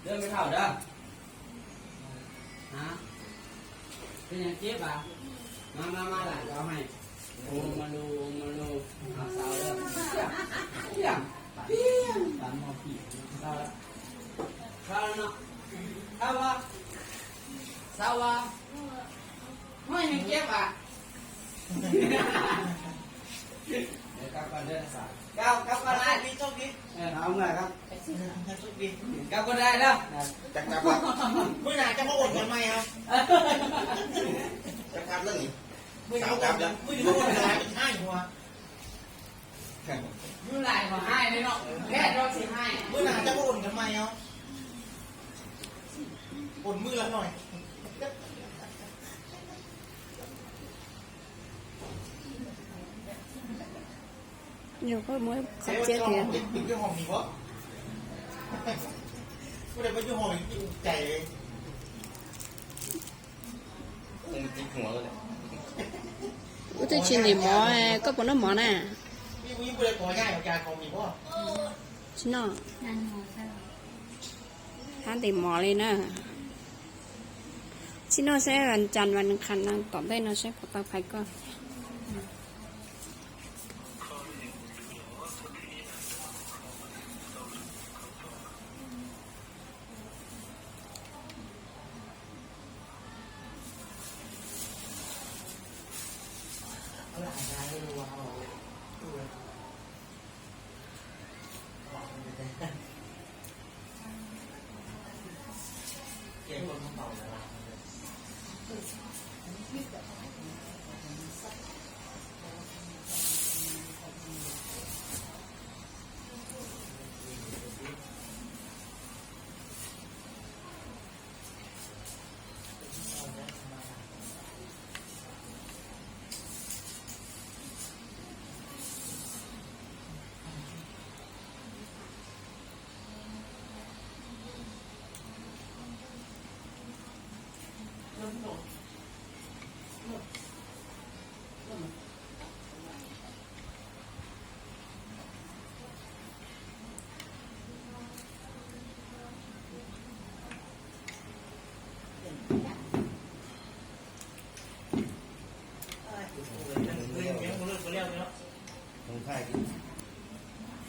Dawb me thaum dawb. Hab, tej nyag ceb vas, mas mas mas lam rau hais. Ua mas lug, ua mas lug, hab xaus dawb. Ib yaam, ib yaam, tas mog pim, xaus lawm. Xaus lawm no. Xaus as, xaus as. Muaj nyag ceb vas. Kab koj dai, kab koj dai. Kab koj dai. Bữa nào cho có ồn cho mày không? Kab koj dai. Bữa nào có ồn cho mày, hai hùa. Bữa nào cho có ồn cho mày không? Ồn mưa lắm rồi. Yog koj muab qhov txiab tias. Wb twb tsis ntim mov, koj puas noj mov na? Tsis noj. Hab ntim mov li na. Tsis noj seb vas cas vas qha tom ntej no seb puas tau phais koj.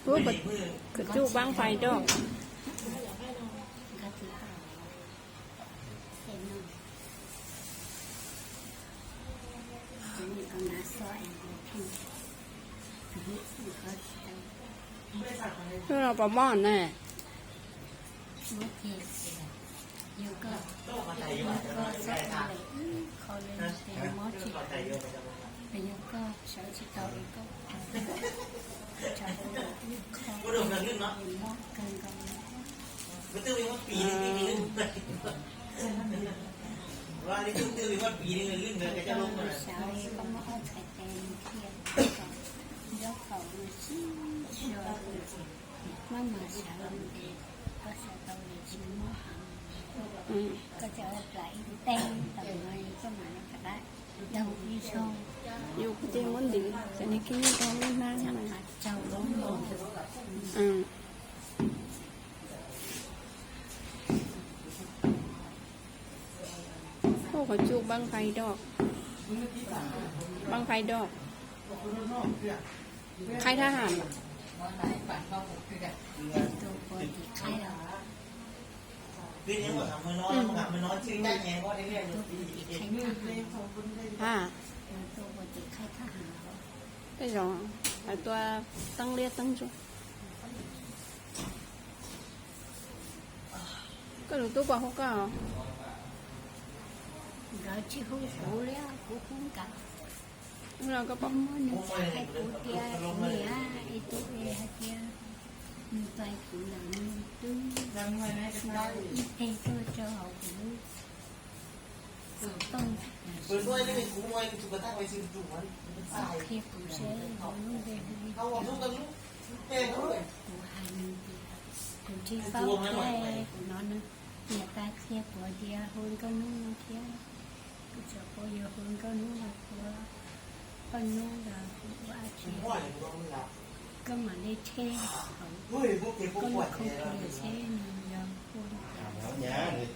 Ub, koj tsuj baab fais doj. Hnub no puas mob na? Yus kuv tig muab ntim, tam sim no koj nyob rau lub hnab no. Ua qhov tsuj baab fais doj, baab fais doj, qhaib thab ham. Ha, tej zaum hais tua teeb liab teeb ntsuab. Koj lus tub puas hu koj? Nkawd tsis hu kuv li, kuv hu nkawd. Hnub no koj pom, muab nws txhais hais kuv tias kuv niam es tus es hais tias nws hlais kuv lawm, nws twb ntawd ib teg tuaj rau hauv kuv lub xov tooj. Qhia kuv seb kuv lub npe hu li cas, kuv hais nws tias kuv tsis paub thiab, kuv hnov nws niam tais qhia kuv tias hu nkauj hnub no thiab. Kuv txawm paub yuav hu nkauj hnub no ua, nkauj hnub los hu ua dab tsi, koj mam li tseg hauv koj lub khoom tias seb nws yog hu li cas. Nws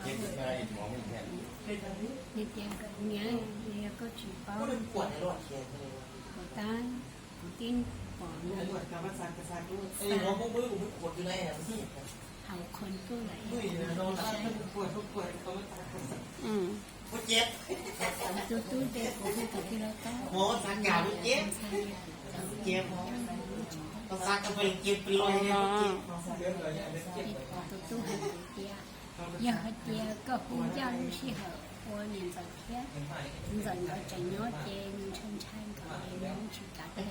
tias, niam, yog koj tsis paub, kuv tab, kuv tib pom hauv qhov ntuj lawm, saib, kuv tus tub ntes kuv hu tus tij laug Tob, ntshai, ntshai, tus tub hais tias, yog hais tias koj hu ncaj lub sij hawm ua niam ntxawm thiab txiv ntxawm nkawd tseem nyob ces nws ntshai ntshai nkawd es nws tsis kam hu.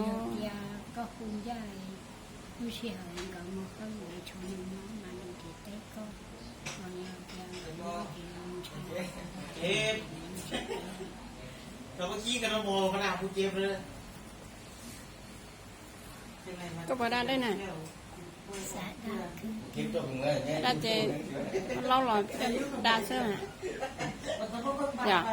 Yog tias koj hu ncaj lub sij hawm nkawd mus pab yuav tshuaj nws nyob mas nws kev teb koj, los yog tias nkawd nyob ces nws ntshai. Koj puas da dej na? Da ces laub los da xwb. Yog.